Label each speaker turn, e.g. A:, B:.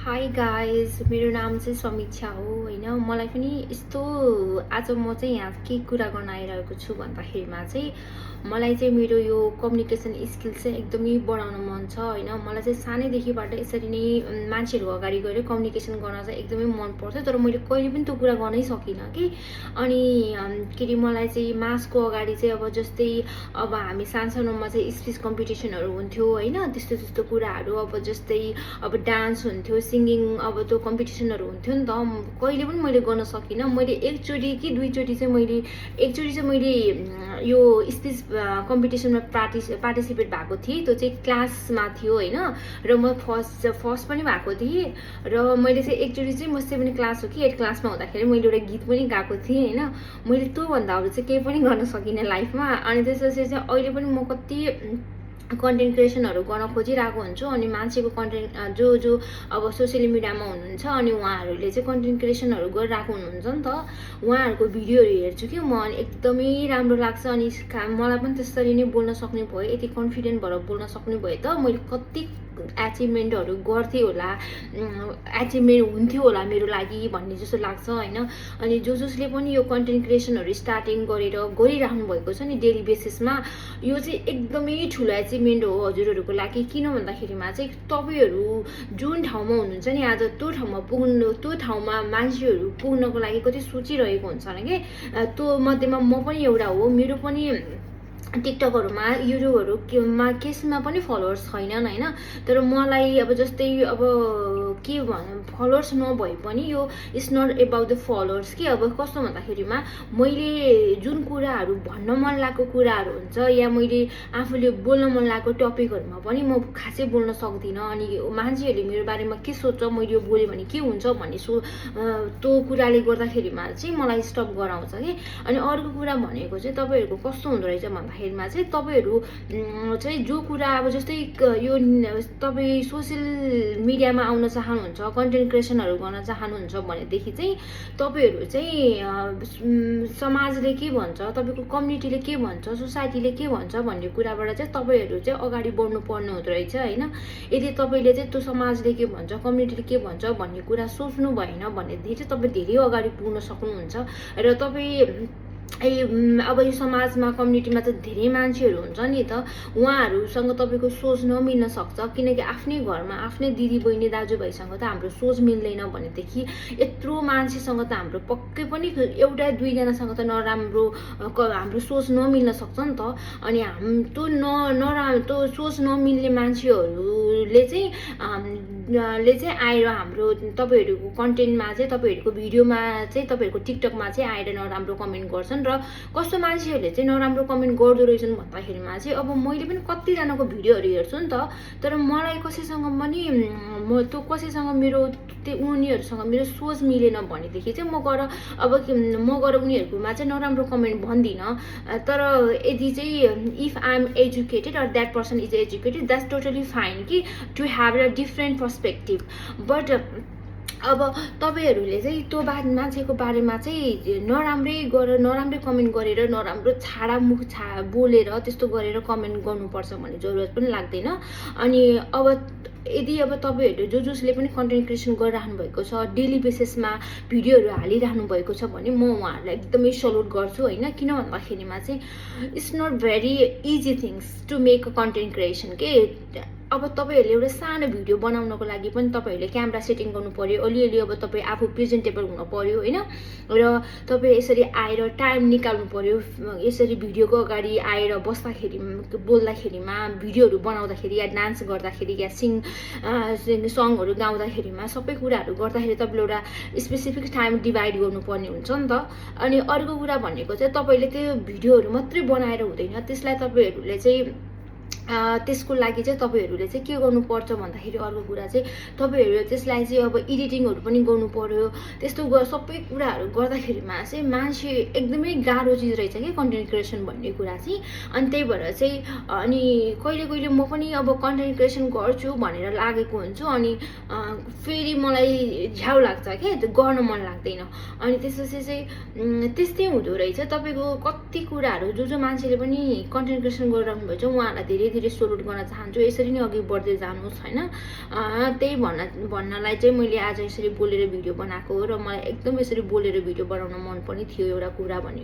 A: Hi guys, मेरो नाम चाहिँ समीक्षा हो होइन। मलाई पनि यस्तो आज म चाहिँ यहाँ के कुरा गर्न आइरहेको छु भन्दाखेरिमा चाहिँ मलाई चाहिँ मेरो यो कम्युनिकेसन स्किल चाहिँ एकदमै बढाउन मन छ होइन। मलाई चाहिँ सानैदेखिबाट यसरी नै मान्छेहरूको अगाडि गएर कम्युनिकेसन गर्न चाहिँ एकदमै मन पर्थ्यो, तर मैले कहिले पनि त्यो कुरा गर्नै सकिनँ कि। अनि के अरे मलाई चाहिँ मासको अगाडि चाहिँ अब जस्तै अब हामी सानसानोमा चाहिँ स्पिच कम्पिटिसनहरू हुन्थ्यो होइन, त्यस्तो त्यस्तो कुराहरू। अब जस्तै अब डान्स हुन्थ्यो, सिङ्गिङ, अब त्यो कम्पिटिसनहरू हुन्थ्यो नि त। कहिले पनि मैले गर्न सकिनँ। मैले एकचोटि कि दुईचोटि चाहिँ मैले यो स्पिच कम्पिटिसनमा पार्टिसिपेट भएको थिएँ। त्यो चाहिँ क्लासमा थियो होइन, र म फर्स्ट पनि भएको थिएँ। र मैले चाहिँ एकचोटि चाहिँ म 7 क्लास हो कि 8 क्लासमा हुँदाखेरि मैले एउटा गीत पनि गाएको थिएँ होइन। मैले त्योभन्दा अरू चाहिँ केही पनि गर्न सकिनँ लाइफमा। अनि त्यसपछि चाहिँ अहिले पनि म कति कन्टेन्ट क्रिएसनहरू गर्न खोजिरहेको हुन्छु। अनि मान्छेको कन्टेन्ट जो अब सोसियल मिडियामा हुनुहुन्छ अनि उहाँहरूले चाहिँ कन्टेन्ट क्रिएसनहरू गरिरहेको हुनुहुन्छ नि त, उहाँहरूको भिडियोहरू हेर्छु कि म। अनि एकदमै राम्रो लाग्छ। अनि मलाई पनि त्यसरी नै बोल्न सक्ने भयो, यति कन्फिडेन्ट भएर बोल्न सक्ने भयो त मैले कति एचिभमेन्टहरू गर्थेँ होला, एचिभमेन्ट हुन्थ्यो होला मेरो लागि भन्ने जस्तो लाग्छ होइन। अनि जसले पनि यो कन्टेन्ट क्रिएसनहरू स्टार्टिङ गरिराख्नु भएको छ नि डेली बेसिसमा, यो चाहिँ एकदमै ठुलो एचिभमेन्ट हो हजुरहरूको लागि। किन भन्दाखेरिमा चाहिँ तपाईँहरू जुन ठाउँमा हुनुहुन्छ नि आज, त्यो ठाउँमा मान्छेहरू पुग्नको लागि कति सोचिरहेको हुन्छ न कि। त्यो मध्येमा म पनि एउटा हो। मेरो पनि टिकटकहरूमा युट्युबहरूमा केसमा पनि फलोवर्स छैनन् होइन। तर मलाई अब जस्तै अब के फलोवर्स नभए पनि यो it's not about the followers कि। अब कस्तो भन्दाखेरिमा मैले जुन कुराहरू भन्न मन लागेको कुराहरू हुन्छ या मैले आफूले बोल्न मन लागेको टपिकहरूमा पनि म खासै बोल्न सक्दिनँ। अनि मान्छेहरूले मेरो बारेमा के सोच्छ, मैले यो बोलेँ भने के हुन्छ भन्ने त्यो कुराले गर्दाखेरिमा चाहिँ मलाई स्टप गराउँछ कि। अनि अर्को कुरा भनेको चाहिँ तपाईँहरूको कस्तो हुँदो रहेछ भन्दाखेरिमा चाहिँ तपाईँहरू चाहिँ जो कुरा अब जस्तै यो तपाईँ सोसियल मिडियामा आउन चाहनुहुन्छ, कन्टेन्ट क्रिएसनहरू गर्न चाहनुहुन्छ भनेदेखि चाहिँ तपाईँहरू चाहिँ समाजले के भन्छ, तपाईँको कम्युनिटीले के भन्छ, सोसाइटीले के भन्छ भन्ने कुराबाट चाहिँ तपाईँहरू चाहिँ अगाडि बढ्नु पर्ने हुँदो रहेछ होइन। यदि तपाईँले चाहिँ त्यो समाजले के भन्छ, कम्युनिटीले के भन्छ भन्ने कुरा सोच्नु भएन भनेदेखि चाहिँ तपाईँ धेरै अगाडि पुग्न सक्नुहुन्छ। र तपाईँ अब यो समाजमा कम्युनिटीमा त धेरै मान्छेहरू हुन्छ नि त, उहाँहरूसँग तपाईँको सोच नमिल्न सक्छ। किनकि आफ्नै घरमा आफ्नै दिदी बहिनी दाजुभाइसँग त हाम्रो सोच मिल्दैन भनेदेखि यत्रो मान्छेसँग त हाम्रो पक्कै पनि एउटा दुईजनासँग त हाम्रो सोच नमिल्न सक्छ नि त। अनि त्यो सोच नमिल्ने मान्छेहरूले चाहिँ आएर हाम्रो तपाईँहरूको कन्टेन्टमा चाहिँ, तपाईँहरूको भिडियोमा चाहिँ, तपाईँहरूको टिकटकमा चाहिँ आएर नराम्रो कमेन्ट गर्छन्। र कस्तो मान्छेहरूले चाहिँ नराम्रो कमेन्ट गर्दो रहेछन् भन्दाखेरिमा चाहिँ अब मैले पनि कतिजनाको भिडियोहरू हेर्छु नि त, तर मलाई कसैसँग पनि मेरो उनीहरूसँग मेरो सोच मिलेन भनेदेखि चाहिँ म गएर उनीहरूकोमा चाहिँ नराम्रो कमेन्ट भन्दिनँ। तर यदि चाहिँ if I am educated or that person is educated, that's totally fine कि to have a different perspective. But अब तपाईँहरूले चाहिँ त्यो मान्छेको बारेमा चाहिँ नराम्रै कमेन्ट गरेर नराम्रो बोलेर त्यस्तो गरेर कमेन्ट गर्नुपर्छ भन्ने जरुरत पनि लाग्दैन। अनि अब यदि अब तपाईँहरू जसले पनि कन्टेन्ट क्रिएसन गरिराख्नु भएको छ, डेली बेसिसमा भिडियोहरू हालिराख्नु भएको छ भने म उहाँहरूलाई एकदमै सल्युट गर्छु होइन। किन भन्दाखेरिमा चाहिँ it's not very easy things to make a content creation के। अब तपाईँहरूले एउटा सानो भिडियो बनाउनको लागि पनि तपाईँहरूले क्यामेरा सेटिङ गर्नु पर्यो, अलिअलि अब तपाईँ आफू प्रेजेन्टेबल हुनु पर्यो होइन। र तपाईँ यसरी आएर टाइम निकाल्नु पर्यो, यसरी भिडियोको अगाडि आएर बोल्दाखेरिमा, भिडियोहरू बनाउँदाखेरि या डान्स गर्दाखेरि या सङहरू गाउँदाखेरिमा, सबै कुराहरू गर्दाखेरि तपाईँले एउटा स्पेसिफिक टाइम डिभाइड गर्नुपर्ने हुन्छ नि त। अनि अर्को कुरा भनेको चाहिँ तपाईँले त्यो भिडियोहरू मात्रै बनाएर हुँदैन, त्यसलाई तपाईँहरूले चाहिँ त्यसको लागि चाहिँ तपाईँहरूले चाहिँ के गर्नुपर्छ भन्दाखेरि अर्को कुरा चाहिँ तपाईँहरू त्यसलाई चाहिँ अब एडिटिङहरू पनि गर्नु पर्यो। त्यस्तो सबै कुराहरू गर्दाखेरिमा चाहिँ मान्छे एकदमै गाह्रो चिज रहेछ कि कन्टेन्ट क्रिएसन भन्ने कुरा चाहिँ। अनि त्यही भएर चाहिँ अनि कहिले म पनि अब कन्टेन्ट क्रिएसन गर्छु भनेर लागेको हुन्छु, अनि फेरि मलाई झ्याउ लाग्छ क्या, गर्न मन लाग्दैन। अनि त्यसपछि चाहिँ त्यस्तै हुँदो रहेछ। तपाईँको कति कुराहरू जो मान्छेले पनि कन्टेन्ट क्रिएसन गरिराख्नु भएको छ उहाँहरूलाई धेरै फेरि सोल्भ गर्न चाहन्छु, यसरी नै अघि बढ्दै जानुहोस् होइन। त्यही भन्नलाई चाहिँ मैले आज यसरी बोलेर भिडियो बनाएको हो र मलाई एकदम यसरी बोलेर भिडियो बनाउन मन पनि थियो एउटा कुरा भनेको